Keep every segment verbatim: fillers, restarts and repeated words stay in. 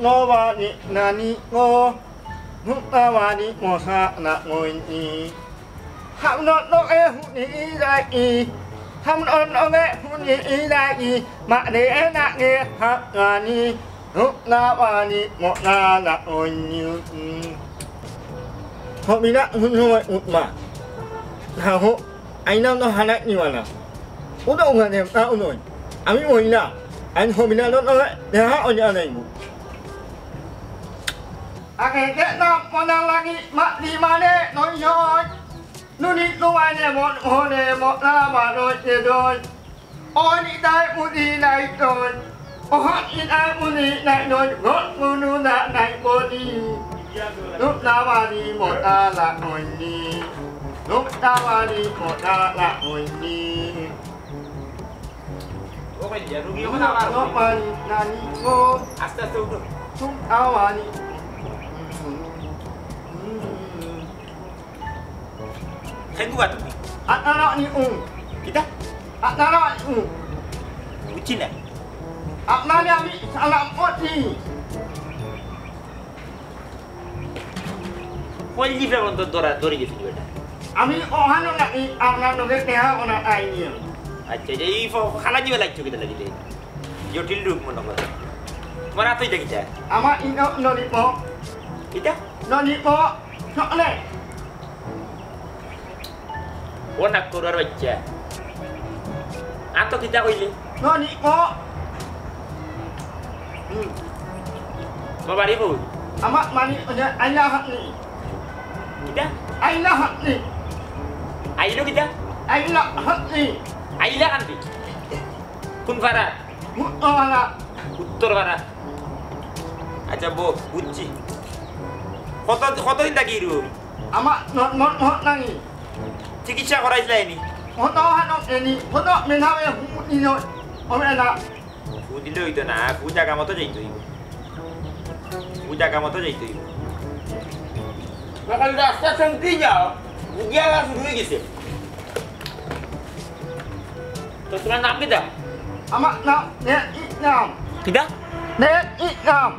Tawani nani ko, nutawani mosana ngoini. Hamnon noge huni idai, hamnon noge huni idai, mane nage hangani, nutawani mosana ngoini. Hobila hunoi utma. Haho. Aina no hana ni wana. Uno ungane na uno. Ami oina. Ain hobila no no. Deha onya na ibu. Ake ke na mona lagi ma di mane no yo. Nuni no wane mo hone mo na ma no ye do. Oni dai uni nai do. Oha inai uni nai do. Go unu na nai boni. Nutawani mosana ngoini. Nutawani mosana ngoini. Nutawani nani ko. আস্তে আস্তে উঠো। Nutawani. Khengu ba tumi? Atnara ni un. Kita? Atnara ni un. Buchi na. Atnara ni ami salam oti. Koil di febon to dora dori gesi beta. Ami ohano na i amna noge teha ona aini. Acha, je i fo khala jiba lagcho kita lagi de. Jotil rup mone kore. Mara tui dekita. Ama ino nonipo. Kita? Nonipo. Sokne. Wana koror baccha. Ato kita koile? Noni ko? Hmm. Babari ko? Ama mani oja aila hatni. Kita? Aila hatni. Ailo kita? Aila hatni. Aila kanti? Kun fara? Mu-, oh, ala. Uttor fara. Acha, bo, bujchi. Koto, koto din tagi iru? Ama, no, no, no, nangi. চিকিৎসা করাইছিলা any? Hono hano eni, hono menawe hu ino, omena. ফু দিলে অইতো না, ফু জাগা মতো যাইতো অইবো। ফু জাগা মতো যাইতো অইবো। যখন রাস্তা চলতে যাও, উগিয়ালা শুরু হয়ে গেছে। তো তোমার নাম কিতা? আমার নাম নে ইসলাম। কিতা? নে ইসলাম।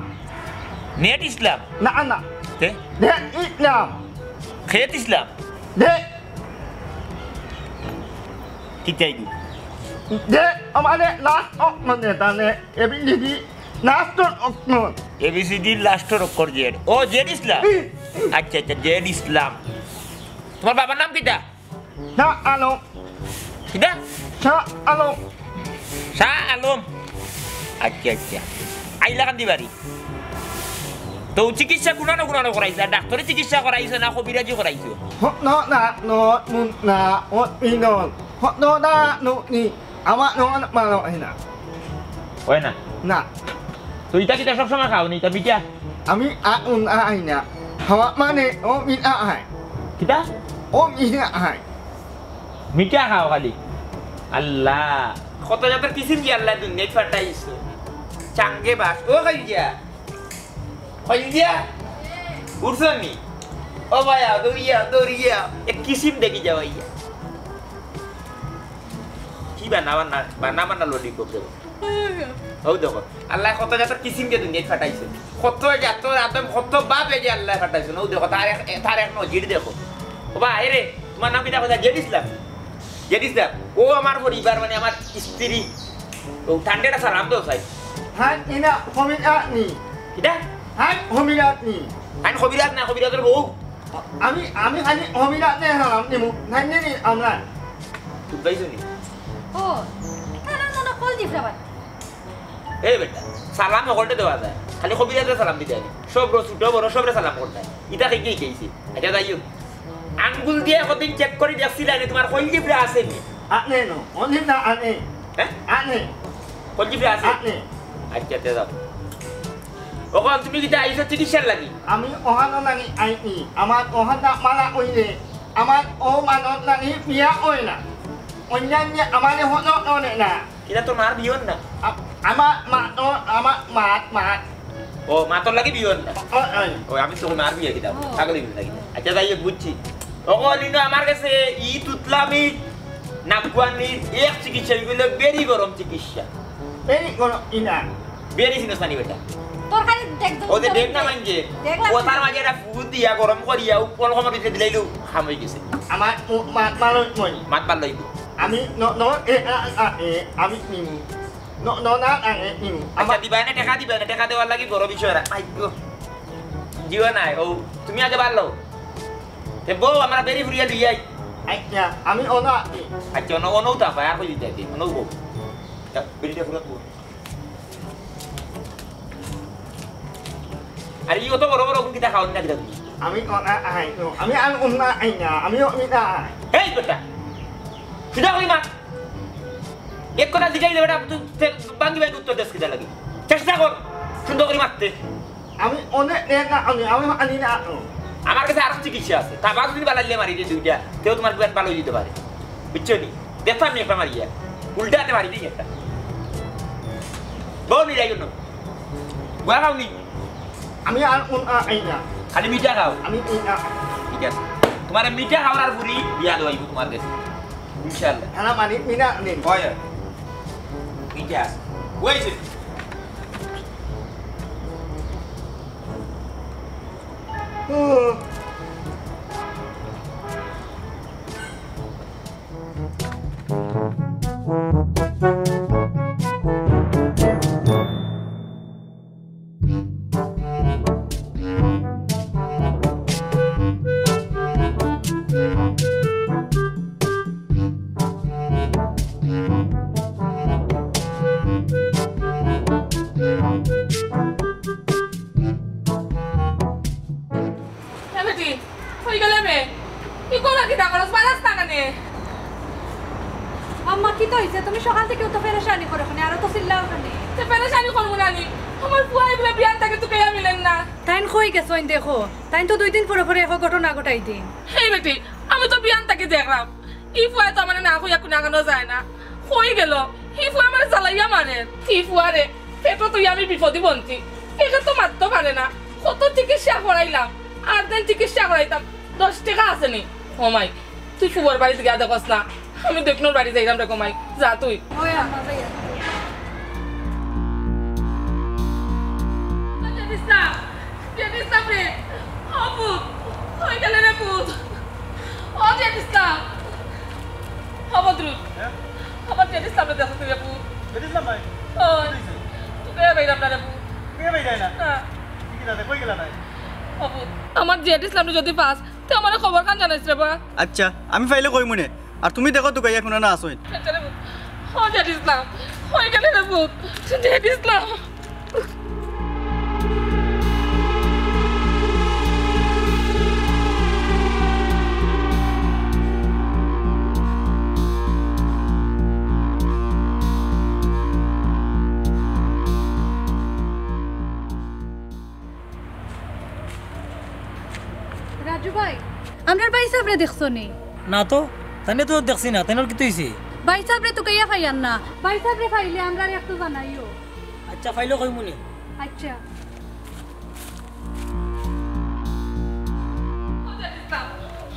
নেট ইসলাম? না, না। তে? নে ইসলাম। খেত ইসলাম? নে। কিতা ইগু? নে, আমারে লাস্ট অক্ষর নে, তাহলে এবিসিডি লাস্ট অক্ষর। এবিসিডি লাস্ট অক্ষর জেড। ও, জেড ইসলাম? হুম। আচ্ছা, আচ্ছা, জেড ইসলাম। তোমার বাবার নাম কিতা? শাহ আলম। কিতা? শাহ আলম। শাহ আলম। আচ্ছা, আচ্ছা। আইলা কান্দি বাড়ি? তো চিকিৎসা কুনানো কুনানো করাইছো? ডাক্তারি চিকিৎসা করাইছো না কবিরাজি করাইছো? হ-, ন-, না, ন-, নু-, না, ও, ই, ন। হ-, ন-, না, নু-, নি। আমার ন-, না, মা, ন-, ই, না। হয় না? না। তো ইটা কিতা সবসময় খাও নি? ইটা মিঠা? আমি আ-, উন-, আ-, আই না। খাওয়া মানে ও মিঠা আয়। কিতা? ও মিঠা আয়। মিঠা খাও খালি। আল্লাহ। কত জাতর কিসিম দিয়া আল্লাহ দুনিয়াত ফাটাইছে। চাঙ্গে বাস। ও খাইয়া। খাইয়া। উঠছো নি? ও ভাইয়া, দৌড়িয়া, দৌড়িয়া। এক কিসিম দেখি যাও ইয়া। কি বানা বানা, বানা বানা ললিপপ দেবো। ও দেখো, আল্লাহ কত জাতর কিসিম দিয়া দুনিয়াত ফাটাইছে। কত জাতর আদম, কত বাপ এই যে আল্লাহ ফাটাইছে। ও দেখো, তার এক, তার এক নজির দেখো। ও বা, এ রে, তোমার নাম কিতা কথা? জেড ইসলাম। জেড ইসলাম। ও আমার পরিবার, মানে আমার স্ত্রী। ও ঠান্ডাটা সালাম দাও, সাই। হ্যাঁ, ইনা হমিনা নি। কিতা? হ্যাঁ, হমিনা নি। হ্যাঁ, কবিরাজ না, কবিরাজর বউ। আমি, আমি খালি হমিনাতে হারাম নিমু, নাইলে নি আমরা। বুঝাইছো নি? ও, তারা মনে কল দিছে আবার। এ বেটা, সালাম হকলতে দেওয়া যায়। খালি কবিরাজরে সালাম দিতে হয়। সব রো-, ছোট বড় সবরে সালাম করতে হয়। ইটা থেকে শিখেছি। আচ্ছা, যাই হোক। আঙ্গুল দিয়ে কদিন চেক করে দেখছিলাম, তোমার কলজিফরা আছে নি? আনে নো, অনে না আনে। হ্যাঁ? আনে। কলজিফরা আছে? আনে। আচ্ছা, তে যাও। অখন তুমি কিতা আইছো চিকিৎসার লাগি? আমি অহানো লাগি আইনি। আমার অহানটা মারা অইলে, আমার ও মানব লাগি বিয়া অয় না। অন্যান্য আমারে হনো অনে না। কিতা তোর মার বিয়ন না? আ-, আমার মা তো, আমার মা, মা। ও, মা তোর লাগি বিয়ন না? ও, ওই। ও, আমি তোর মার বিয়ে কিতা? ও। পাগল হইবি নাকি? আচ্ছা, যাই হোক, বুঝছি। অখন ইনো আমার কাছে ই তুতলামি, নাকুয়ানি, এক চিকিৎসা, এগুলো বেরি গরম চিকিৎসা। বেরি গরম ইনা। বেরি চিনস না নি বেটা? তরকারি ও যে ডেক না মানছে, দেখলাম। ও তার মাঝে একটা ফুট দিয়া গরম করিয়া উপল কমর ভিতরে দিলাইলো, কাম অই গেছে। আমার ম-, মা-, মালক মনি। মাত বার লইব। আমি ন-, ন-, এ, আ, আ, এ, আমি নিমু। ন-, ন-, না, আ, এ, নিমু। আচ্ছা, আমার দিবা না, টেকা দিবা না, টেকা দেওয়ার লাগি বড় বিষয় রা-, আই গো। দিও না, ও, তুমি আগে বার লও। এ বউ, আমরা বেরি ফুরিয়া লইয়া আই। আচ্ছা, আমি অনা আছি। আচ্ছা, অনো, অনো উঠা পায়, আর কই দিতে আছি, অনো বউ। তা, বেরিটা ফুরাত বউ। আরে, ই অত বড় বড় অখন কিতা খাওন না কিতা তুমি? আমি অনা আই, আমি আর অনা আই না, আমি অনা আই। এই বেটা, সিধা করি মাত। এক কথা জিগাইলে বেটা, তুই তে-, ভাঙ্গি ভাঙ্গি উত্তর দেস কিতা লাগি? চেষ্টা কর সুন্দর করি মাততে। আমি অনেক নে না, আমি, আমি আনি না। আমার কাছে আরো চিকিৎসা আছে। তা বাদ যদি বালাইলে মারি দিয়ে দুইটা, তেও তোমার বিয়ান ভালো অই দিতে পারে। বুঝছো নি? দেখতাম নি একটা মারিয়া। উল্টা হাতে মারি দিই একটা। বউ নি যাই জন্য। গুয়া খাও নি? আমি আর উন আ-, আই না। খালি মিঠা খাও? আমি উন আ-, ঠিক আছে। তোমার মিঠা খাওয়ার আর বুড়ি বিয়া দেওয়াইব তোমার কাছে। ইনশাআল্লাহ। খানা পানি মিনা নিন। হয়, হয়। মিঠা আছে। ওই যে। হুম। এ বেটি, কই গেলে বে? ই কোনা কিতা করস? বাজাস না কেনে? আম্মা, কিতা অইছে? তুমি সকাল থাকি অত পেরেশানি করো কেনে? আরো তো চিল্লাও কেনে? তে পেরেশানি করমু না নি? আমার ফুয়া এগুলা বিয়ান থাকি তুকাইয়া মিলেন না। তাইন কই গেছইন দেখো? তাইন তো দুই দিন পরে পরে এক ঘটনা ঘটাই দিন। হেই বেটি, আমি তো বিয়ান থাকি দেখলাম। ই ফুয়ায় তো আমারে না কইয়া কুনাখানো যায় না। কই গেল? ই ফুয়া আমারে জ্বালাইয়া মারের। ই ফুয়ারে পেটো তুই আমি বিপদি বন্তি। একে তো মারতে পারে না। কত চিকিৎসা করাইলাম। আর দিন চিকিৎসা করাইতাম। দশ টেকা আছে নি? ও মাই, তুই ফুয়ার বাড়িত গিয়া দেখস না। আমি দক্ষিণর বাড়ি যাইলাম রে কমাই। যা তুই। ওই আম্মা, যাইয়া। আচ্ছা, দিস না। জেড ইসলাম রে, ও পুত, কই গেলে রে পুত? ও জেড ইসলাম, ও বদরুল, হ্যাঁ? আমার জেড ইসলাম রে দেখো তুই রে পুত। জেড ইসলাম ভাই? ওই, কি হইছে? তুই কে ভাই আপনার রে পুত? কে ভাই যায় না? হ্যাঁ। কি কি দাদা, কই গেলা নাই? ও পুত, আমার জেড ইসলাম রে যদি পাস, তুই আমার খবর খান জানাইস রে বা। আচ্ছা, আমি পাইলে কইমুনে। আর তুমি দেখো তুকাইয়া কুনানো আছইন। আচ্ছা রে পুত, ও জেড ইসলাম, কই গেলে রে পুত? জেড ইসলাম। রাজু ভাই, আমরার ভাই সাবরে দেখছো নি? না তো, তাইনে তো দেখছি না, তাইনর কিতা অইছে? ভাই সাবরে তুকাইয়া পাইয়ার না, ভাই সাবরে পাইলে আমরারে একটু জানাইও। আচ্ছা, পাইলে কইমুনে। আচ্ছা। ও জেড ইসলাম,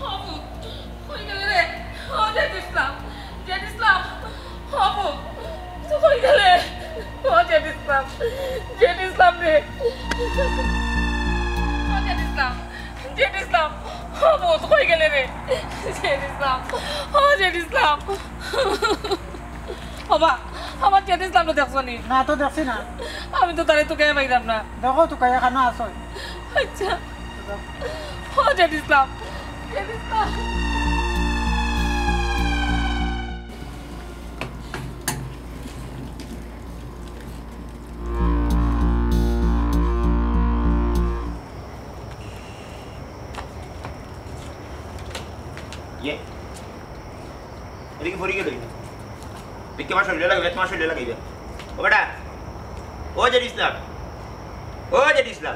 ও পুত, কই গেলে রে? ও জেড ইসলাম, জেড ইসলাম, ও পুত, তুই কই গেলে? ও জেড ইসলাম, জেড ইসলাম রে। ও জেড ইসলাম, জেড ইসলাম, ও পুত, কই গেলে রে? জেড ইসলাম, ও জেড ইসলাম। ওবা, আমার জেড ইসলাম তো দেখছো নি? না তো দেখছি না। আমি তো তারে তুকাইয়া পাইলাম না। দেখো তুকাইয়া খানো আছইন। আচ্ছা। ও জেড ইসলাম, জেড ইসলাম। ইয়ে, এটা কি পড়ি গেল? দেখি আমার শরীরে লাগাইবে, তোমার শরীরে লাগাইবে। ও বেটা, ও জেড ইসলাম, ও জেড ইসলাম।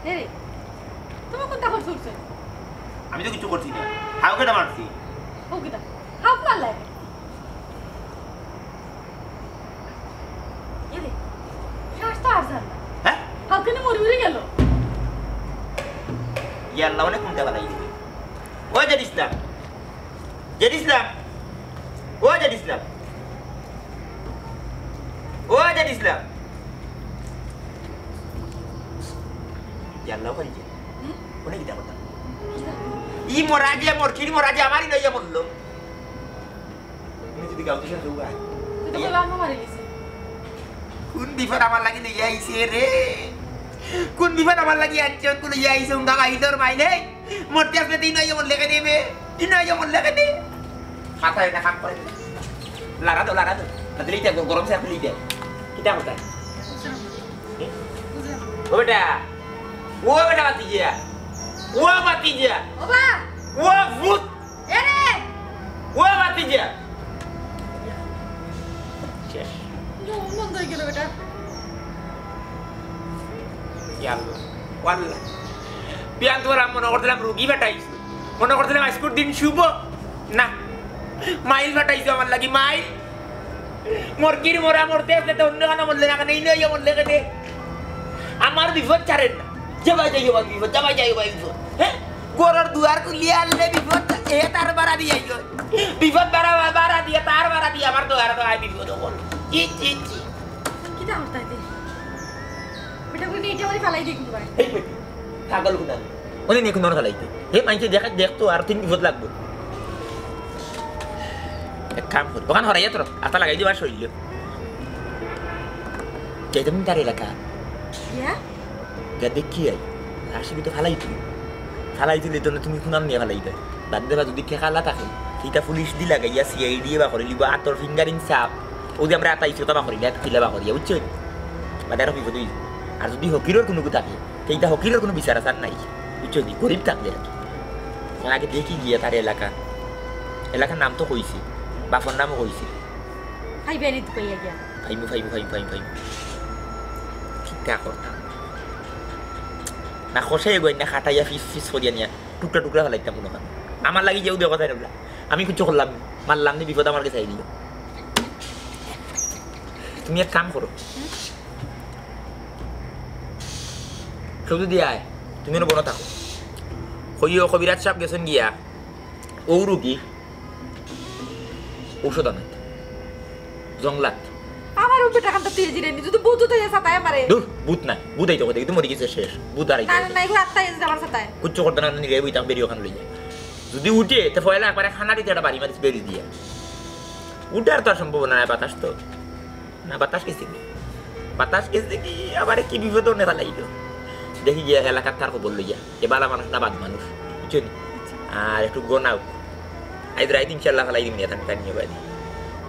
এ রে, তুমি কোনটা করছো, করছো? আমি তো কিছু করছি না। হাউ কেটা মারছি? ও কিতা? হাউ মারলাই? এ রে, শ্বাস তো আর যার না। হ্যাঁ? হাউ কেনে মরি মরি গেল। ইয়া আল্লাহ, অনেক কোনটা বানাই দিবে। ও জেড ইসলাম, জেড ইসলাম, ও জেড ইসলাম, ও জেড ইসলাম। ইয়াল্লাও খালি যে। হুম? কোনে কিতা কথা? কিতা? ই মরা যে, মরকির মরা যে, আমারই লইয়া মরলো। তুমি যদি গাউতে শেষ হওয়া। তুই তো কইলা আম্মা মারি গেছে। কোন বিপদ আমার লাগি লইয়া আইছে রে? কোন বিপদ আমার লাগি আনছে? কোন লইয়া আইছে? উঙ্গা ভাই তোর মাইলে? মরতে আসলে তিন আইয়া মরলে কেনে বে? তিন আইয়া মরলে কেনে? মাথায় এটা কাম করে। লাড়া দো, লাড়া দো। না দিলে এটা গরম সে আপনি লিখে। কিতা কোথায়? ও বেটা। ও বেটা বাতি গিয়া। ও বাতি গিয়া। ও বা। ও ভূত। এরে। ও বাতি গিয়া। শেষ। মন বন্ধ হয়ে গেল বেটা। ইয়া আল্লাহ। ও আল্লাহ। বিয়ান তোমার মনে করছিলাম রুগী বেটাইছে। মনে করছিলাম আজকের দিন শুভ। না। মাইল ফাটাইছো আমার লাগি, মাইল। মরকির মরা মরতে আসলে তো অন্য খানো মরলে না, কেন এই নয় মরলে কেনে? আমার বিপদ ছাড়েন না। যাবাই যাই ভাই বিপদ, যাবাই যাই ভাই বিপদ। হ্যাঁ? গরর দুয়ার খুলিয়া আনলে বিপদ, এ তার বাড়া দিয়ে আইও। বিপদ বাড়া, বাড়া দিয়ে, তার বাড়া দিয়ে আমার দুয়ার তো আয় বিপদ হল। ই, ই, ই। কিতা করতে হইতে? বেটা, ওই নেইটা বাড়ি ফালাই দিই কিন্তু ভাই। এই বেটি, পাগল কোনা। ওনে নিয়ে কোন ফালাইতে? হে মাইনষে দেখা দেখতো আর তিন বিপদ লাগবো। এক কাম করি, ওখান হরাইয়া তোর আতা লাগাই দিবার শরীর। কে তুমি তার এলাকা? ইয়া? গা দেখি আই। আসি তো ফালাই দিই। ফালাই দিলে তো তুমি কোনাম নিয়ে ফালাই দেয়। বাদ দেবা যদি ঠেকালা থাকে, সেটা পুলিশ দি লাগাইয়া সিআইডি বা করে লিবা আতর ফিঙ্গারিং সাপ। ওই যে আমরা আতাইছি ওটা বা করি না, কিলা বা করিয়া, বুঝছো? বাদে আরো বিপদ হইছে। আর যদি হকিরর কোনো থাকে, সেইটা হকিরর কোনো বিচার আচার নাই। বুঝছো নি? গরিব থাকলে আর কি। এখন আগে দেখি গিয়া তার এলাকা। এলাকার নাম তো কইছে, বাপর নামও কইছে। খাইবে নি তো কইয়া গিয়া। খাইমু, খাইমু, খাইমু, খাইমু, খাইমু। কিতা করতাম? না খসাই গই না খাটাইয়া ফিস ফিস করিয়া নিয়া টুকরা টুকরা ফালাইতাম কোনো কাম। আমার লাগি যেও দেখো তাই না, আমি কিচ্ছু করলাম না, মারলাম নি, বিপদ আমার গেছে আইলো। তুমি এক কাম করো, কেউ যদি আয়, তুমি অনো বনো থাকো। কইও কবিরাজ সাব গেছইন গিয়া, ও রুগী ঔষধ আনাত, জংলাত। আমার ও বেটা কান্তা তেজি রে, নিজে তো ভূত উঠে সাতায় মারে। দূর, ভূত নাই, ভূত আইতো কইতে কিন্তু মরি গেছে শেষ, ভূত আর আইতো না, না, না, এগুলো আত্মা এসে আমার সাতায়। কিচ্ছু করতে না, নিরে বইতাম বেরিয়ে ওখানে লইয়া। যদি উঠে, তো পয়লা একবারে খানা দিতে একটা বাড়ি মারিস বেরি দিয়া। উঠার তো আর সম্ভাবনা নাই, বাতাস তো। না, বাতাস গেছে কি? বাতাস গেছে কি? আবার কি বিপদ অনে ফালাইলো? দেখি গিয়া এলাকার তার খবর লইয়া। এ বালা মানুষ না বাদ মানুষ, বুঝছো নি? আর একটু গনাও। আইজ রাইত ইনশাআল্লাহ ফালাই দিমু, এটা আমি জানিয়ে বাড়ি।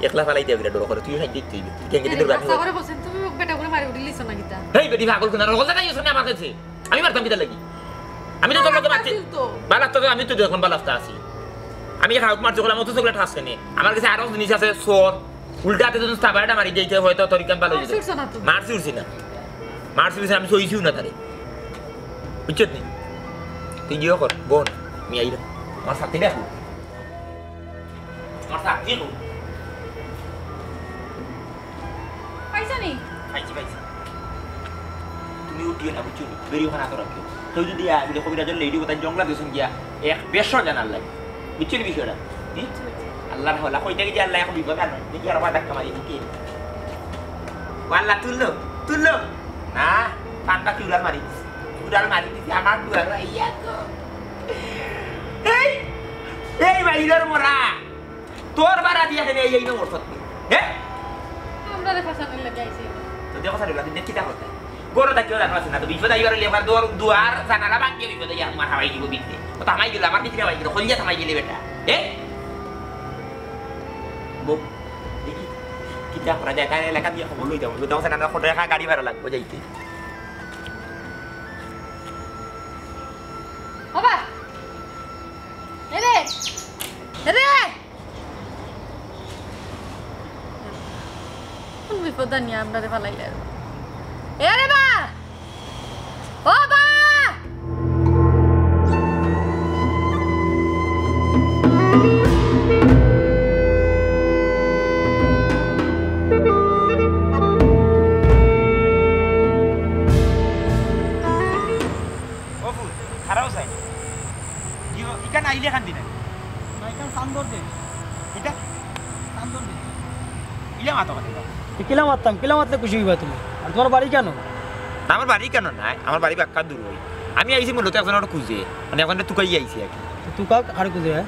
একলা ফালাই দিয়া বিরাট ডর করে, তুইও সাইড দেখতে হইবে। কেন কেটে এই দৌড়াবি? আশা করে বলছেন, তুমি বেটা করে মারি উঠে লিছো না কিতা? হেই বেটি পাগল কোন আর হল জায়গায় ইউজ না আমার কাছে। আমি মারতাম কিতা লাগি? আমি তো তোর লগে মারছি। বালাস্তা তো, আমি তো দেখলাম বালাস্তা আছি। আমি খাউক মারছি, কইলাম, "অত চকলেট খাস কেনে?" আমার কাছে আরো জিনিস আছে, সর। উল্টা হাতে যদি সাবাটা মারি যাইতে হয়তো তোর কাম ভালো হইতো। মারছি উঠছে না তো। মারছি উঠছি না। মারছি উঠছি না, আমি সইছিও না তারে। বুঝছত নি? তুই গিয়ে কর, বোন, আমি আইলাম। আমার সাথে দেখো। আমার সাথে দেখো। পাইছো নি? পাইছি, পাইছি। তুমি উঠিও না, বুঝছো নি? বেরিয়ে ওখানে আতো রাখিও। কেউ যদি আয়, বলে, "কবিরাজর লেডি কোথায় জংলা দিয়েছেন গিয়া?" এক বেশ জানার লাগে। বুঝছো নি বিষয়টা? হুম? আল্লাহর হলা, কইতে গেছি আল্লাহ এখন বিপদ আনো। দেখি আর আবার ধাক্কা মারি, ঢুকে। ও আল্লাহ, তুললো, তুললো। না, পান্তা কি উড়াল মারি দিছি। উড়াল মারি দিছি, আমার দুয়ার ইয়া তো। এই, এই ভাইদের মরা। তোর বাড়া দিয়া কেনে এই, এই নম্বর সত্যি? হে? আমরারে ফাঁসানোর লাগি আইছে। তো দেখো স্যার, এগুলা দেখি তা করতে। গরু তা কেউ রাখা আছে না, তো বিপদ আইবার হইলে এবার দুয়ার, দুয়ার জানালা ভাঙিয়ে বিপদ আইয়া আমার হামাই দিব বিপদে। ও তো হামাই গেল, আমার দিকে হামাই গেল, হলিয়া হামাই গেলে বেটা। হে? বউ, দেখি, কিতা করা যায়, তার এলাকা দিয়া খবর লই যাবো। তো দেখো স্যার, আমরা কত টাকা গাড়ি ভাড়া লাগবো যাইতে। বাবা! এরে! এরে! কোন বিপদ নিয়ে আপনারে ফালাইলে? এ রে বা! ও বা! ও ফুল, খারাপ চাই। কি ও, ইখান আইলে খান দিনে? না, ইখান চান্দর দে। এটা? চান্দর দে। ইলে মাতো কথা। তো কিলা মারতাম, কিলা মারলে খুশি হইবা তুমি? আর তোমার বাড়ি কেন? না, আমার বাড়ি কেন নাই? আমার বাড়ি বাক্কা দূর হই। আমি আইছি মূলত একজনর খুঁজে, মানে একজনরে তুকাইয়া আইছি আর কি। তুকাক আর খুঁজে, হ্যাঁ?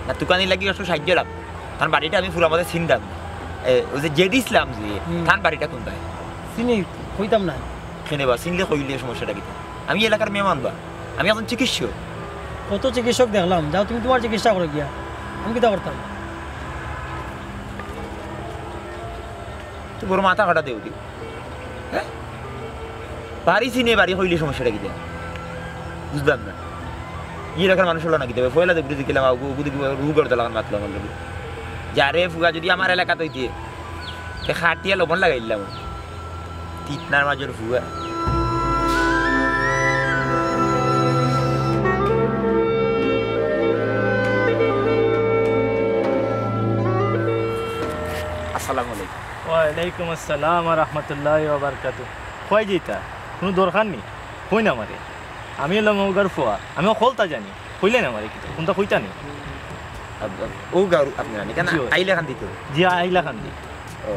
না, তুকানির লাগি একটু সাহায্য লাগবো। তান বাড়িটা আমি পুরা মতে চিনতাম না। এ, ওই যে জেডি ইসলাম যে, হুম। তান বাড়িটা কোনটায়? চিনি, কইতাম না। কেনে বা, চিনলে কইলে সমস্যাটা কিতা? আমি এলাকার মেহমান বা, আমি একজন চিকিৎসক। কত চিকিৎসক দেখলাম, যাও তুমি তুমার চিকিৎসা করো গিয়া, আমি কিতা করতাম? তুই বড় মাথা ফাটা দেও দি। হ্যাঁ? বাড়ি চিনে বাড়ি কইলে সমস্যাটা কিতা? বুঝলাম না। ই এলাকার মানুষ অইলা না কিতা? পয়লা দেখি দেখিলাম, আউ গু-, গু-, দেখি রুগর দলাখান মাতলো আমার লগে। যারে ফুয়া যদি আমার এলাকাত অইতে, তে খাটিয়া লবণ লাগাই দিলাম। তিতনার মাজর ফুয়া। আসসালামু আলাইকুম। ওয়ালাইকুম আসসালাম ওয়া রাহমাতুল্লাহি ওয়া বারাকাতুহু। কই যাইতা? কুনু দরকার নি? কই না আমারে? আমি অইলাম অউ গাউর ফুয়া, আমি হকলতা জানি। কইলে না আমারে কিতা? কুনটা কইতা নি? আব-, আব-, অউ গাউর আপনারা নি? কেন? জি, অয়। আইলাকান্দি তো? জি, আইলাকান্দি। ও।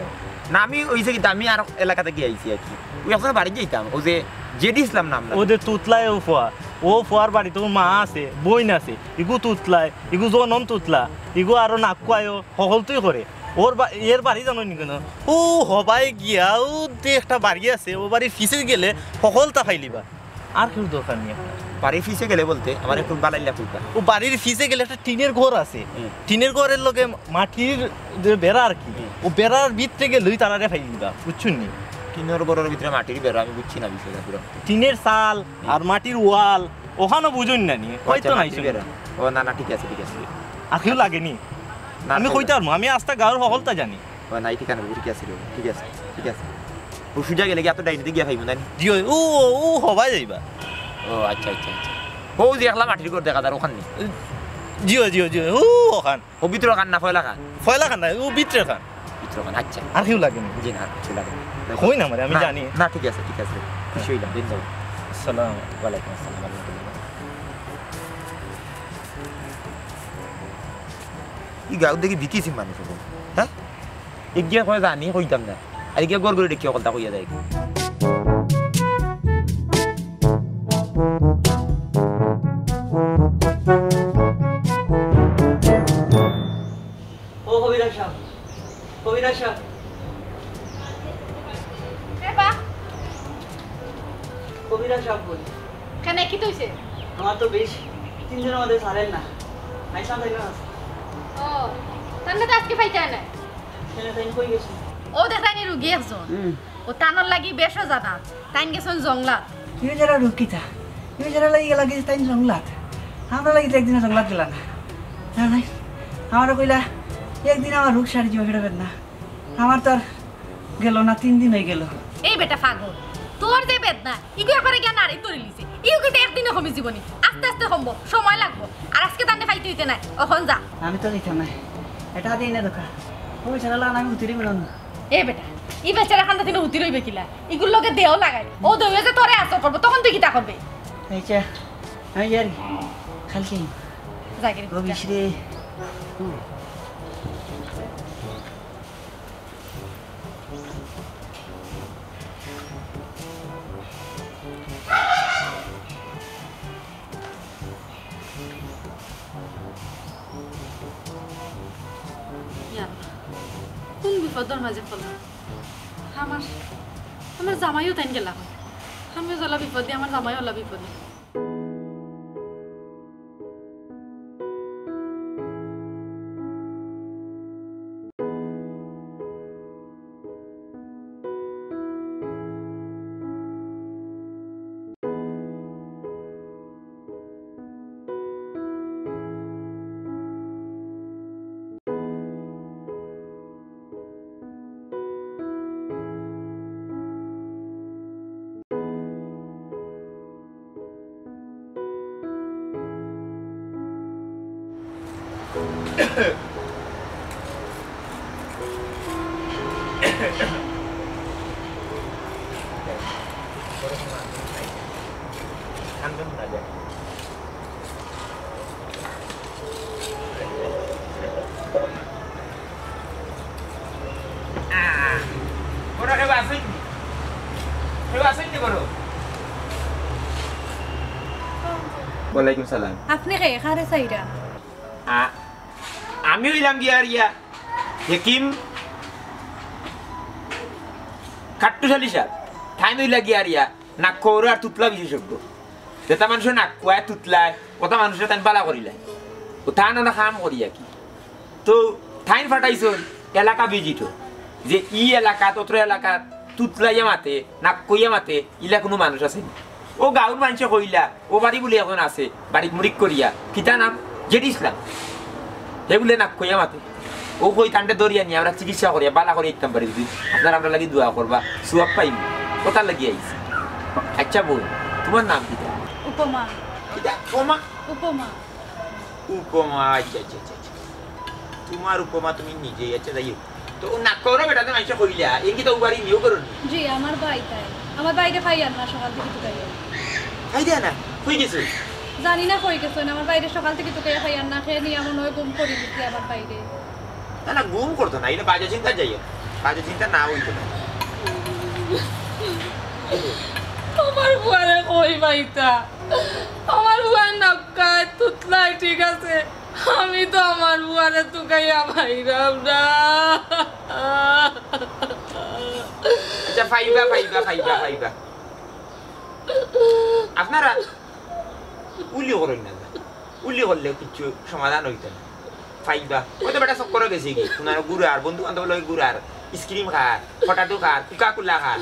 না, আমি অইছে কিতা, আমি আর এলাকা থাকি আইছি আর কি। অউ একজনর বাড়িত যাইতাম, অউ যে জেডি ইসলাম নাম না? অউ যে তুতলায় অউ ফুয়া, অউ ফুয়ার বাড়িত অউ মা আছে, বইন আছে, ইগু তুতলায়, ইগু জনম তুতলা, ইগু আরো নাক কুয়ায়ও, হকলতাউ করে। অউর বা-, এর বাড়ি জানো নি কেনে? অউ হবায় গিয়া, অউ যে একটা বাড়ি আছে, অউ বাড়ির পিছে গেলে হকলতা পাইলিবা। আর কেউর দরকার নি আপনার। বাড়ির পিছে গেলে বলতে, আমার একটু বালাইলা ফুলকা। অউ বাড়ির পিছে গেলে একটা টিনের ঘর আছে। হুম। টিনের ঘরর লগে মাটির যে বেড়া আর কি, হুম। অউ বেড়ার ভিতরে গেলেউ তারারে পাইলিবা, বুঝছইন নি? টিনের ঘরর ভিতরে মাটির বেড়া, আমি বুঝছি না বিষয়টা পুরা। টিনের চাল হুম। আর মাটির ওয়াল, অখানও বুঝইন না নি? ও আচ্ছা, হয়তো নাই মাটির শুনি। বেড়া। ও না, না, ঠিক আছে, ঠিক আছে। আর কেউ লাগে নি? না, আমি না, কইতাম পারমু, আমি আস্তা গাউর হকলতা জানি। ও, নাই, ঠিক আছে, ঠিক আছে রে, ঠিক আছে, ঠিক আছে। অউ সুজা গেলে কি এত ডাইনে দিয়া পাইমু না নি? জি, অউ, অউ, অউ হবায় যাইবা। ও, আচ্ছা, আচ্ছা, আচ্ছা। অউ যে একলা মাটির ঘর দেখা যার অখান নি? জি, অয়, জি, অয়, জি, অয়, অউ অখান। অউ ভিতরর খান না পয়লা খান? পয়লা খান না, অউ ভিতরর খান। ভিতরর খান, আচ্ছা। আর কেউ লাগে নি? জি না, আর কিছু লাগে না। কই না আমারে, আমি না, জানি। না, ঠিক আছে, ঠিক আছে। খুশি অইলাম, দিন যাও। আসসালাম। ওয়ালাইকুম আসসালাম, ওয়ালাইকুম আসসালাম। ই গাউত দেখি বিকিছি মানুষ অখন, হ্যাঁ? এগিয়ে কয় জানি কইতাম না, আর এগিয়ে গড় গড়ি ডেকিয়া হকলতা কইয়া যায়। ও কবিরাজ সাব, কবিরাজ সাব। এ বা। কবিরাজ সাব কই? কেনে, কিতা অইছে? আমার তো বিষ তিন দিনর মধ্যে ছাড়ের না। আইসাম তাই না? ও, তাইন তো আজকে পাইতায় নায়। কেনে, তাইন কই গেছইন? অউ দেখরায়নি রুগী একজন। হুম। অউ তানর লাগি বেশও জানা। তাইন গেছইন জংলাত। ইগু যারা রুগী কিতা? ইগু যারা লাগি গেলা গি তাইন জংলাত। আমরার লাগি তো একদিনও জংলাত গেলা না। না, নাই। আমারে কইলা, একদিন আমার রোগ সারি যিবো, বেটা বেদনা। আমার তো আর গেল না, তিন দিন অইগেল। এই বেটা পাগল, তোর যে বেদনা, ইগু একবারে গিয়া নাড়িত ধরিলিছে। ইগু কিতা একদিনে কমি যিবো নি? আস্তে আস্তে কমবো, সময় লাগবো। আর আজকে তানরে পাইতে অইতে নায়, অখন যা। আমি তো যাইতাম নায়, এটা আদি এনে দেখা। ও বেচারা লান আমি উতিরি মিলন না। এ বেটা, ই বেচারা খান্দা দিনে উতির অইবে কিলা? ইগুর লগে দেও লাগাই। অউ দেওয়ে যে তোরে আসর করবো, তখন তুই কিতা করবে? আচ্ছা, আমি যাই। কালকে। যাগি রে, ও যা। বিশ রে। হুম। ইয়া আল্লাহ, কুন বিপদর মাঝে পড়লাম? আমার, আমার জামাইও তাইন গেলা অয়। আমিও জ্বালা বিপদে, আমার জামাইও জ্বালা বিপদে। আহ, বড় কেউ আছইন নি? কেউ আছইন নি বড়? ওয়ালাইকুম সালাম। আপনে কে? কারে চাইরা? আ-, আমি অইলাম গিয়া আর ইয়া, হেকিম কাট্টুশ আলী সাব। তাইন অইলা গিয়া আর ইয়া, নাক কওরো আর তুতলা বিশেষজ্ঞ। যেতা মানষে নাক কওয়ায় তুতলায়, অতা মানষরে তাইন বালা করিলায়। ও তান অনো কাম করি আর কি। তো তাইন ফাটাইছইন এলাকা ভিজিটো, যে ই এলাকাত, অত্র এলাকাত তুতলাইয়া মাতে, নাক কইয়া মাতে, ইলা কুনু মানুষ আছে নি? অউ গাউর মানষে কইলা, অউ বাড়ি বুলি একজন আছে, বাড়িত মুড়িক করিয়া, কিতা নাম? জেডি ইসলাম। হে বুলে নাক কইয়া মাতে। অউ কই তানরে ধরিয়া নিয়া আমরা চিকিৎসা করিয়া, বালা করিয়া দিতাম পারি যদি। আপনারা আমরার লাগি দোয়া করবা, সওয়াব পাইমু। অতার লাগি আইছি। আইচ্ছা বইন, তুমার নাম কিতা? উপমা। কিতা? উপমা? উপমা। উপমা, আইচ্ছা, আইচ্ছা, আইচ্ছা, আইচ্ছা। তুমার উপমা তুমি নিজেই, আইচ্ছা, যাই হউক। তো অউ নাক কওরো বেটারে মানষে কইলা, এন কিতা অউ বাড়ি নিও করো নি? জি, আমার ভাই তাই। আমার ভাইরে পাইয়ার না, সকাল থাকি তুকাইয়া। পাইরা না? কই গেছে? জানি না কই গেছে, আমার ভাইরে সকাল থাকি তুকাইয়া পাইয়ার না, কে নিয়া মনো অয় গুম করি দিছে আমার ভাইরে। না, না, গুম করতো না, ইলা বাজে চিন্তা যাইও। বাজে চিন্তা না অইতো না। আমার ফুয়ারে কই পাইতা? আমার ফুয়ার নাক কওয়ায় তুতলায়, ঠিক আছে। আমি তো আমার ফুয়ারে তুকাইয়া পাইরাম না। আইচ্ছা, পাইবা, পাইবা, পাইবা, পাইবা। আপনারা উলি করইন না, উলি করলে কিচ্ছু সমাধান অইতো না। পাইবা। অউ তো বেটা চক্করো গেছে গি, কুনানো ঘুরার, বন্ধু বান্ধব লগে ঘুরার, আইসক্রিম খার, পটাটো খার, কোকা কোলা খার,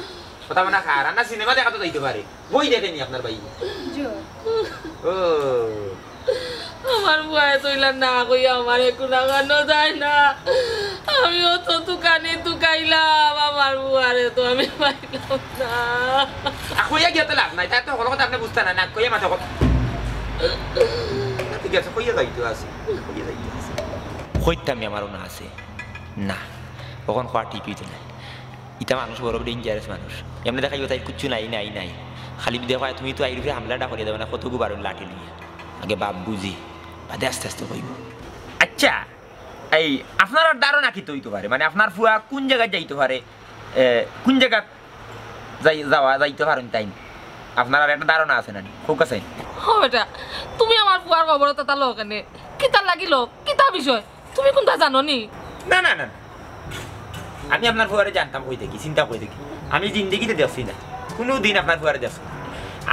কথা বানা খার, আর না সিনেমা দেখাত যাইতো পারে। বই দেখে নি আপনার ভাই? জি। ও। আমার ফুয়ায় তো ইলা না কইয়া আমারে কুনাখানো যায় না। আমিও তো তুকানি তুকাইলাম, আমার ফুয়ারে তো আমি পাইলাম না। আ, কইয়া গিয়া তো লাভ নাই, তার তো হকল কথা আপনে বুঝতা না, না কইয়া মাতে হকল। ঠিক আছে, কইয়া যাইতো আছে, কইয়া যাইতো আছে। কইতাম নি আমারও না আছে। না, অখন কওয়া ঠিক অইতো না। ইতা মানুষ বড় dangerous মানুষ। এমনে দেখাইবো তাইর কিচ্ছু নাই, নাই, নাই। খালি দেখো, তুমি তো আইর উপরে হামলাটা করিয়া দেবে না, কত গুবার লাঠি লইয়া। আগে বাপ বুঝি, বাদে আস্তে আস্তে কইবো। আইচ্ছা, এই আপনারার ধারণা কিতা অইতো পারে? মানে আপনার ফুয়া কুন জাগাত যাইতো পারে? এ, কুন জাগাত যাই-, যাওয়া যাইতো পারইন তাইন? আপনারার একটা ধারণা আছে না নি? কউক্কা চাইন। ও বেটা, তুমি আমার ফুয়ার খবর অতা লও কেনে? কিতার লাগি লও? কিতা বিষয়? তুমি কুনতা জানো নি? না, না, না, না। আমি আপনার ফুয়ারে জানতাম কই থাকি, চিনতাম কই থাকি। আমি জিন্দেগিতে দেখছি না। কুনুদিন আপনার ফুয়ারে দেখছি না।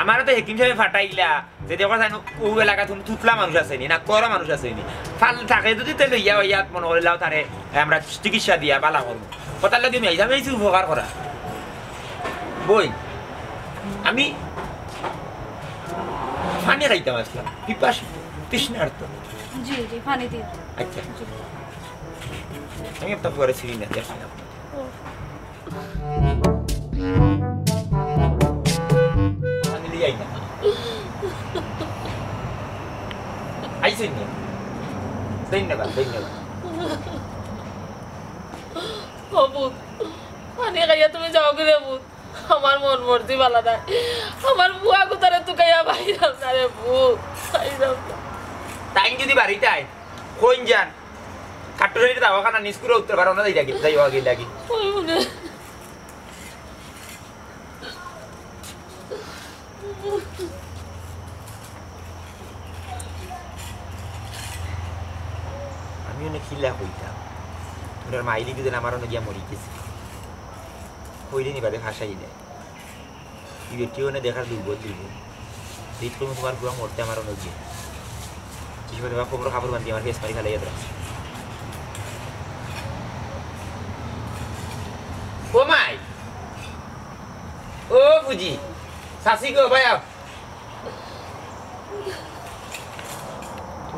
আমারে তো হেকিম সাবে ফাটাইলা, যে দেখো চাইন অউ এলাকাত কুনু তুতলা মানুষ আছে নি, না কওরো মানুষ আছে নি। ফাল থাকে যদি তে লইয়া অইয়া মনো করিলাও তারে, আমরা চিকিৎসা দিয়া বালা করমু। কথার লাগি আমি আইছি, আমি আইছি উপকার করা। বইন, আমি পানি খাইতাম আইছলাম, পিপাসিত, তৃষ্ণার্ত। জি, জি, পানি দিন। আইচ্ছা। জি। আমি আপনার ফুয়ারে চিনি না, দেখছি না। ও। পানি লইয়া আই না। আইছইন না? ধন্যবাদ, ধন্যবাদ। ও পুত, পানি খাইয়া তুমি যাওগি রে পুত। আমার মন মর্জি বালা নাই। আমার ফুয়া গুতারে তুকাইয়া পাইরাম না রে পুত, পাইরাম না। তাইন যদি বাড়িত আইন, কইন যান। কাট্টুশ আলীর দাওয়াখানা নিজ কুরে উত্তর পারো না, যাই লাগি, যাই আগে লাগি। ওই মনে। আমি অনে কিলা কইতাম, তুমার মাইলি দিদিন আমার অনো গিয়া মরি গেছে। কইলে নি বাদে ফাঁসাইলে। ই বেটি অনে দেখার দুর্বল দুর্বল। এই তো তুমার ফুয়া মরতে আমার অনো গিয়া। কি সময় তোমার কোমর কাপড় বান্ধি আমার ফেস মারি ফালাইয়া দেয়। ও মাই! ও বুঝি, চাচি গো, ভাই আও।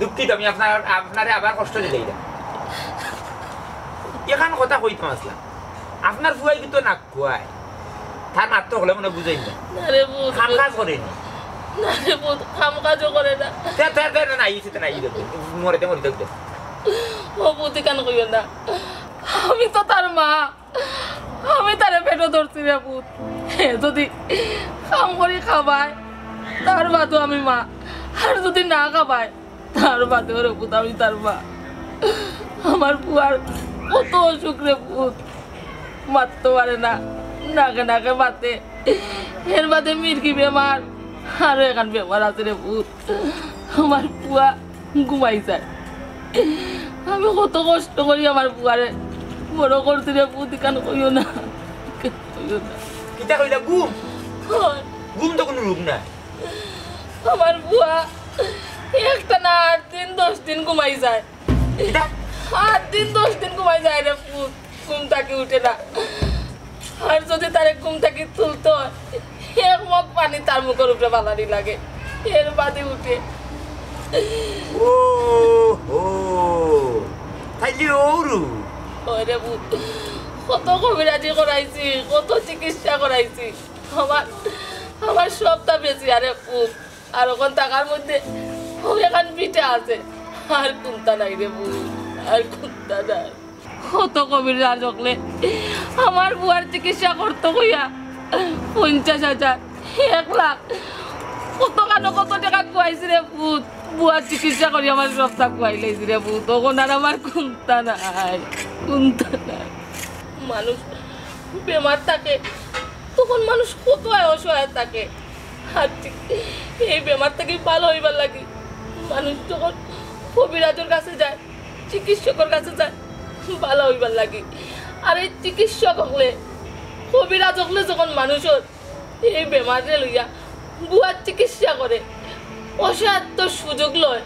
দুঃখিত, আমি আপনার, আপনারে আবার কষ্ট দিলাইলাম। এখান কথা কইতাম আইছলাম। আপনার ফুয়ায় কিন্তু নাক কওয়ায়। তার মাত তো হকলে মনে বুঝইন না। না রে পুত। কাম কাজ করে নি। না রে পুত, কাম কাজও করে না। তে, তে, তে, না, না, ইসে তে না, ই দে, মরে তে মরি থাক দে। ও পুত, ইখান কইও না। আমি তো তার মা। আমি তারে পেটো ধরছি রে পুত। হে যদি কাম করি খাবায়, তার বাদেও আমি মা। আর যদি না খাবায়, তার বাদেও রে পুত আমি তার মা। আমার ফুয়ার কত অসুখ রে পুত। মাততো পারে না, নাকে নাকে মাতে। এর বাদে মির্গি বেমার, আরো এখান বেমার আছে রে পুত। আমার পুয়া ঘুমাই যায়। আমি কত কষ্ট করি আমার পুয়ারে বড় করছি রে পুত, ইখান কইও না, কইও না। কিতা কইলা? ঘুম? হয়। ঘুম তো কোনো রোগ না। আমার পুয়া একটা না আট দিন দশ দিন ঘুমাই যায়। কিতা? আট দিন দশ দিন ঘুমাই যায় রে পুত, ঘুম থাকি উঠে না। আর যদি তারে ঘুম থাকি তুলতে হয়, এক মগ পানি তার মুখর উপরে ফালানি লাগে, এর বাদে উঠে। ও হো, তাইলে অউ রোগ। ওরে পুত, কত কবিরাজি করাইছি, কত চিকিৎসা করাইছি, আমার, আমার সবটা বেশি আরে পুত। আর অখন থাকার মধ্যে অউ এখান পিঠা আছে, আর কুন্তা নাই রে পুত, আর কুন্তা নাই। কত কবিরাজ অকলে আমার পুয়ার চিকিৎসা করতো কইয়া পঞ্চাশ হাজার, এক লাখ, কত কানো কত টেকা খুয়াইছি রে পুত। পুয়ার চিকিৎসা করি আমার সবটা খুয়াই লাইছি রে পুত। অখন আর আমার কুন্তা নাই, কুন্তা নাই। মানুষ বেমার থাকে, তখন মানুষ কত অসহায় থাকে। আর ঠিক এই বেমার থাকি ভালা অইবার লাগি মানুষ যখন কবিরাজর কাছে যায়, চিকিৎসকর কাছে যায় ভালা অইবার লাগি। আর এই চিকিৎসক অকলে, কবিরাজ অকলে যখন মানুষর এই বেমাররে লইয়া ভুয়া চিকিৎসা করে, অসাধ্য সুযোগ লয়,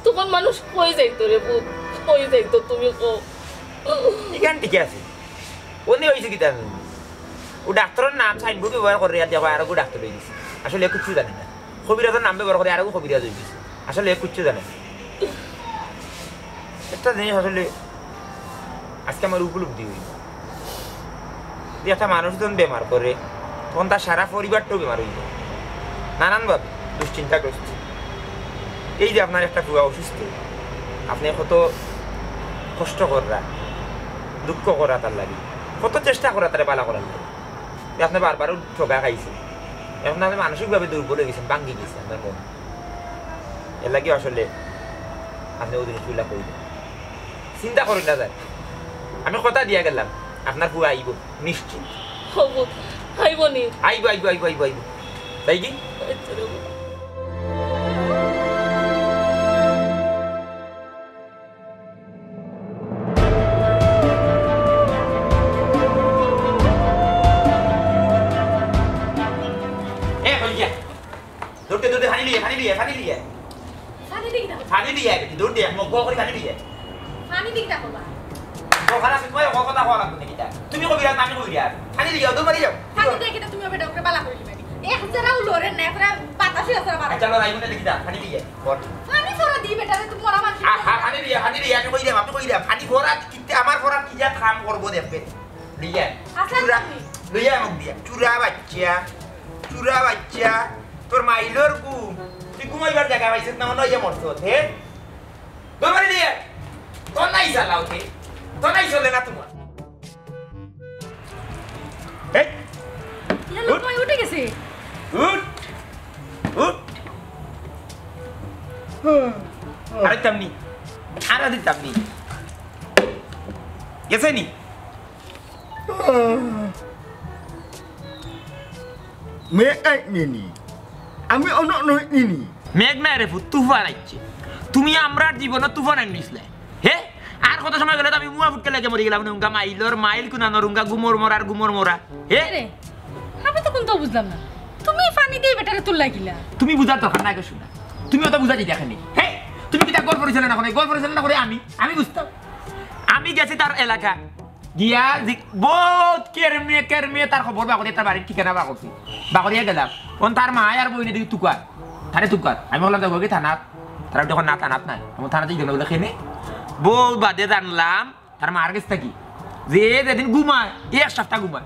তখন মানুষ কই যাইতো রে পুত, কই যাইতো তুমি কও? ইখান ঠিক আছে। অনে অইছে কিতা জানো নি? অউ ডাক্তরর নাম সাইনবোর্ড ব্যবহার করে আর দেখো আরোগু ডাক্তর অই গেছে। আসলে কিচ্ছু জানে না। কবিরাজর নাম ব্যবহার করে আরোগু কবিরাজ অই গেছে। আসলে কিচ্ছু জানে না। একটা জিনিস আসলে আজকে আমার উপলব্ধি অইল যে একটা মানুষ যখন বেমার করে তখন তার সারা পরিবারটাও বেমার অই যায় নানানভাবে দুশ্চিন্তাগ্রস্ত। এই যে আপনার একটা পুয়া অসুস্থ, আপনে কত কষ্ট কররা, দুঃখ কররা তার লাগি, কত চেষ্টা কররা তারে ভালা করার লাগি, যে আপনে বারবার ঠগা খাইছেন, এখন আপনে মানসিকভাবে দুর্বল অই গেছেন, ভাঙ্গি গেছেন আপনার মন। এর লাগি আসলে আপনে অউ জিনিসগুলা কইলেন। চিন্তা করইন না, যান। আমি কথা দিয়া গেলাম, আপনার পুয়া আইবো, নিশ্চিত। হবো, আইবো নি? আইবো, আইবো, আইবো, আইবো, আইবো। তাই কি? আচ্ছা রে বাবা। এ, হই গিয়া। দৌড় দে, দৌড় দে, পানি লিয়ে, পানি লিয়ে, পানি লিয়ে। পানি দিক না। পানি লিয়ে, দৌড় দে, মগ করি পানি লিয়ে। পানি দিক না বাবা। তো খারাপ, তুমি কথা কওয়া লাগবে না কিতা? তুমি কবিরাজ, আমি কবিরাজ। পানি লিয়ে, দৌড় মারি যাও। পানি দিয়ে কিতা তুমি ওটা ওকে বালা করে দিবে? এক জেরাও লড়ে না, এরা বাতাসে আছে বাবা। আচ্ছা, লড়াই মনে লিখি দা, পানি লিয়ে। বল। পানি ফোরা দি বেটা রে, তুমি মরা মানুষ। আ, হা, পানি লিয়ে, পানি লিয়ে, আমি কই দে, আমি কই দে। পানি ফোরা কিতে আমার ফোরা কি যা কাম করবো দেখবে। লিয়ে। আচ্ছা, চুরা, তুমি। লিয়ে আমাকে দিয়া। চুরা বাচ্চা, চুরা বাচ্চা। তোর মাইলর ঘুম, তুই ঘুমাইবার জাগা পাইছিস না, মনে হয় মরছস, হে? দৌড় মারি দিয়ে। তোর নাই চালাও কে? তোর নাই চলে না তোমার। এই, ইয়া, লোক উঠ। কই উঠে গেছে? উঠ, উঠ। আরে তামনি, আরে দিতামনি। গেছে নি? মেঘ আইনি নি? আমি অন্য নই নি? মেঘ নাই রে ফুত, তুফান আইছে। তুমি আমরার জীবনে তুফান আনিছিলে। হে? আর কত সময় গেলে তো আমি মুয়া ফুটকে লেগে মরি গেলাম। নুঙ্গা মাইলর মাইল কুনা নরুঙ্গা গুমর মরার গুমর মরা। হে? রে, আমি তো কোনটাও বুঝলাম না। তুমি পানি দিয়ে বেটারে তুললা কিলা? তুমি বুঝার দরকার নাই গো সোনা। তুমি অত বুঝা দিতে এখানে। হে? তুমি কিতা গল্প পরিচালনা করে? গল্প পরিচালনা করে আমি, আমি বুঝতাম। আমি গেছি তার এলাকা। গিয়া জি-, বহুত কেরমে কেরমে তার খবর বার করছি, তার বাড়ির ঠিকানা বার করছি। বার করিয়া গেলাম। অন তার মা আর বইনে দেখি তুকার। তারে তুকার। আমি বললাম, "দেখো কি থানাত?" তারা যখন না থানাত নাই। আমি থানাতে গেল বলে, "কেনে?" বউ বাদে জানলাম, তার মার গেছে থাকি। যে যেদিন ঘুমায়, এক সপ্তাহ ঘুমায়।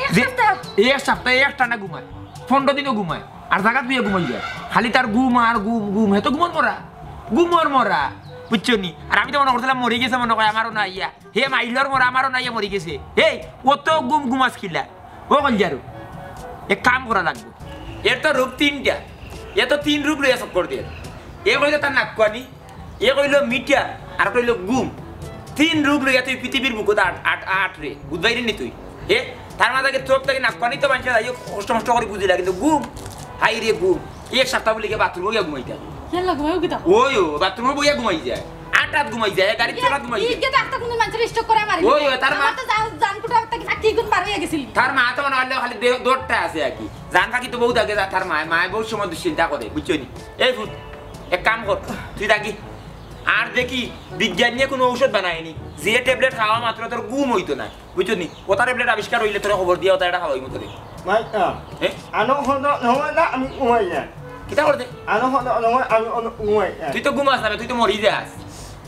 এক যে, সপ্তাহ? এক সপ্তাহ এক টানা ঘুমায়। পনেরো দিনও ঘুমায়। আর জাগাত বইয়া ঘুমাই যায়। খালি তার ঘুম আর ঘুম, ঘুম। হে তো ঘুমর মরা। ঘুমর মরা। বুঝছো নি? আর আমি তো মনে করছিলাম মরি গেছে মনে হয়, আমারও না আইয়া। হে মাইলর মরা, আমারও না আইয়া মরি গেছে। হেই, অত ঘুম ঘুমাস কিলা? ও কলজারু, এক কাম করা লাগবো। এর তো রোগ তিনটা। এ তো তিন রোগ লইয়া চক্কর দিয়ে। এ কইলে তার নাক কুয়ানি, এ কইলো মিঠা, আর কইলো ঘুম। তিন রোগ লইয়া তুই পৃথিবীর বুকত আট, আট, আট রে। বুঝবাই নি তুই? হে? তার মাঝে আগে চোখ থাকি নাক কুয়ানি তো মানুষের যাই হোক কষ্ট মষ্ট করে বুঝিলা, কিন্তু ঘুম, হাই রে ঘুম। এক সপ্তাহ বলি গিয়ে বাথরুমে গিয়া ঘুমাইতা। হ্যাঁ, ঘুমাইও কিতা? ওই ও, বাথরুমো বইয়া ঘুমাই যায়, আটাত ঘুমাই যায়, গাড়ির তলাত ঘুমাই যায়। ইগে তো একটা কোন মানুষের স্ট্রোক করে মারি ওই, ওই, তার মা- আমার তো জান, জান কুটা একটা কি ফাঁকি গুণ বার হইয়া গেছিল। তার মা তো মনে হইলে খালি দে-, দৌড়টা আছে আর কি। জান ফাঁকি তো বহুত আগে যা-, তার মায়, মায় বহুত সময় দুশ্চিন্তা করে, বুঝছো নি? এই ফুট, এক কাম কর, তুই থাকি। আর দেখি, বিজ্ঞান নিয়ে কোনো ঔষধ বানায়নি, যে ট্যাবলেট খাওয়া মাত্র তোর ঘুম হইতো না, বুঝছো নি? ওটা ট্যাবলেট আবিষ্কার হইলে তোরে খবর দিয়া ওটা এটা খাওয়াইমু তোরে। মাইয়া, এ? আনো হলো নয় না, আমি ঘুমাই না। কিতা করতে? আনো হলো নয়, আমি অন-, ঘুমাই না। তুই তো ঘুমাস না, তুই তো মরি যাস।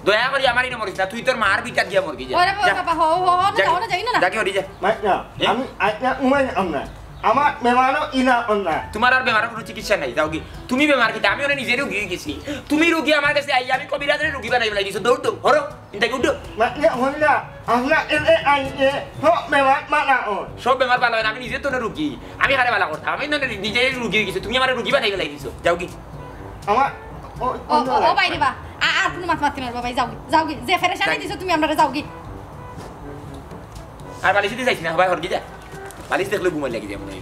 দয়া করি আমার ইনো মরিস না, তুই তোর মার বিটাত গিয়া মরবি যা। ওরে বাবা, যা। বাবা, হো, হো, হো, না, যা। যাও, না, যাই না, না। যা কি করি যা। মাইয়া, এ? আমি আইয়া ঘুমাই না আমরা। আমার বেমারও ইলা অন্যা। তোমার আর বেমারর কোনো চিকিৎসা নাই, যাও কি? তুমি বেমার কিতা? আমি ওরে নিজে রুগী হয়ে গেছি। তুমি রুগী আমার কাছে আই, আমি কবিরাজরে রুগী বানাই ফেলাই দিছো। দৌড় দৌড়, হরো, ইনতাকে উঠো। মানে হইলা, আমরা এলে আইলে সব বেমার মানা অয়। সব বেমার ভালো হয় না, আমি নিজে তো না রুগী। আমি কারে ভালো করতাম, আমি না নিজে রুগী হয়ে গেছি। তুমি আমার রুগী বানাই ফেলাই দিছো, যাও কি? আমার ও, ও, ও, ও ভাই রে বা, আ-, আর কোনো মাত মাতি না রে বাবা, যাও গি, যাও গি। যে ফেরেশানি যাই। দিছো তুমি আমরারে, যাও গি। আর বালিশ দিতে চাইছি না, ভাই, হরগি যা। বালিশ দেখলে ঘুমাই লাগি যায় মনে হয়।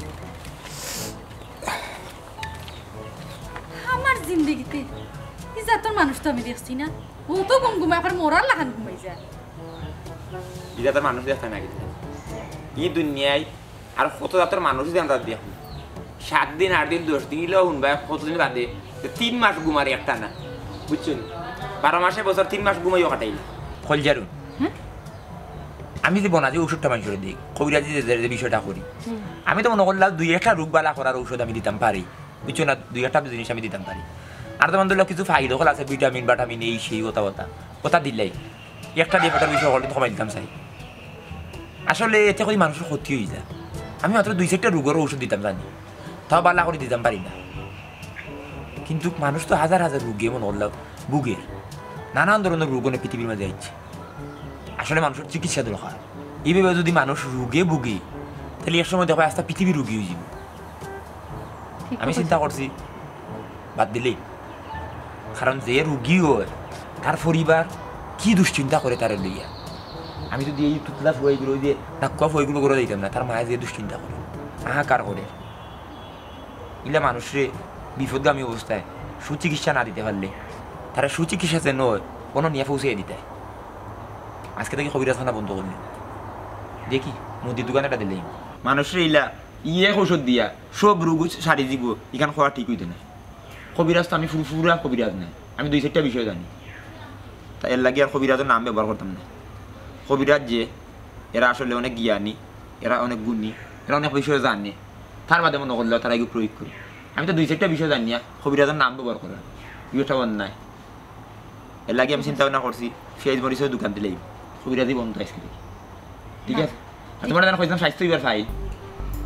আমার জিন্দেগিতে ই জাতর মানুষ তো আমি দেখছি না। ও তো ঘুম ঘুমায়, আবার মরার লাখান ঘুমাই যায়। ই জাতর মানুষ দেখতাম না কিন্তু। ই দুনিয়ায় আর কত জাতর মানুষ যে আমরা দেখি। সাত দিন, আট দিন, দশ দিন ইলেও হুনবায়, কতদিন বাদে যে তিন মাস ঘুমার একটা না, বুঝছো নি? বারো মাসে বছর তিন মাস ঘুমাইও কাটাইল। খলজারুন, হুম? আমি যে বনাজি ঔষধটা মানুষরে দিই, কবিরাজি যে, যে, যে বিষয়টা করি, হুম। আমি তো মনে করলাম দুই একটা রোগ বালা করার ঔষধ আমি দিতাম পারি, বুঝছো না? দুই একটা জিনিস আমি দিতাম পারি। আর তোমার ধরো কিছু ফাইল হকল আছে, ভিটামিন, ভিটামিন এই সেই, ওটা, ওটা, ওটা দিলাই, একটা দিয়ে পেটের বিষয় হকল কমাই দিতাম চাই। আসলে এতে করি মানুষের ক্ষতি হয়ে যায়। আমি মাত্র দুই চারটা রোগের ঔষধ দিতাম জানি, তাও বালা করে দিতাম পারি না। কিন্তু মানুষ তো হাজার হাজার রোগে মনে করলাম ভুগের, নানান ধরনের রোগ অনেক পৃথিবীর মাঝে আইছে। আসলে মানুষের চিকিৎসা দরকার। এইভাবে যদি মানুষ রোগে ভুগে, তাহলে এক সময় দেখো আস্তা পৃথিবী রোগী হয়ে যাবে। ঠিক আমি কথা। চিন্তা করছি বাদ দিলেই, কারণ যে রুগী হয়, তার পরিবার কি দুশ্চিন্তা করে তারে লইয়া। আমি যদি এই তুতলা ফুয়াইগুলো, ওই যে নাকুয়া ফুয়াইগুলো করে দিতাম না, তার মায়ে যে দুশ্চিন্তা করে, হাহাকার করে। ইলা মানুষরে বিপদগামী অবস্থায় সুচিকিৎসা না দিতে পারলে, তারা সুচিকিৎসা যে নয়, কোনো নিয়ে পৌঁছে দিতে হয়। আজকে থেকে কবিরাজখানা বন্ধ করলে দেখি মুদির দোকান একটা দিলেই। মানুষরে ইলা ইয়ে ঔষধ দিয়া সব রোগ সারি দিব, এখান খাওয়া ঠিক হইতে না। কবিরাজ তো আমি ফুরফুরা কবিরাজ নাই, আমি দুই চারটা বিষয় জানি। তা এর লাগি আর কবিরাজের নাম ব্যবহার করতাম না। কবিরাজ যে, এরা আসলে অনেক জ্ঞানী, এরা অনেক গুণী, এরা অনেক বিষয়ে জানে। তার বাদে মনে করলে তারা এগুলো প্রয়োগ করে। আমি তো দুই চারটা বিষয় জানি না, কবিরাজের নাম ব্যবহার করার, এগুলো একটা অন্যায়। এর লাগি আমি চিন্তা ভাবনা করছি, পেঁয়াজ মরিচের দোকান দিলেই কবিরাজি বন্ধ আজকে থেকে। ঠিক না। আছে? আর তোমার জানো কইছিলাম স্বাস্থ্য এবার ফাইল,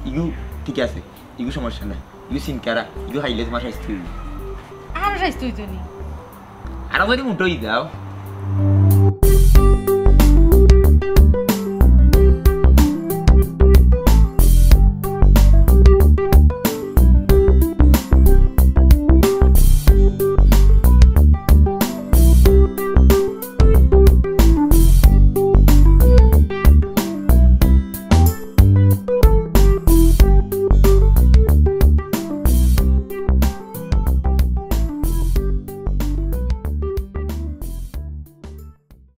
ইগু ঠিক আছে, ইগু সমস্যা নাই, ইগু সিনকারা, ইগু খাইলে তোমার স্বাস্থ্য হইবে। আরো স্বাস্থ্য হইতো নি। আরো যদি মোটা হয়ে যাও,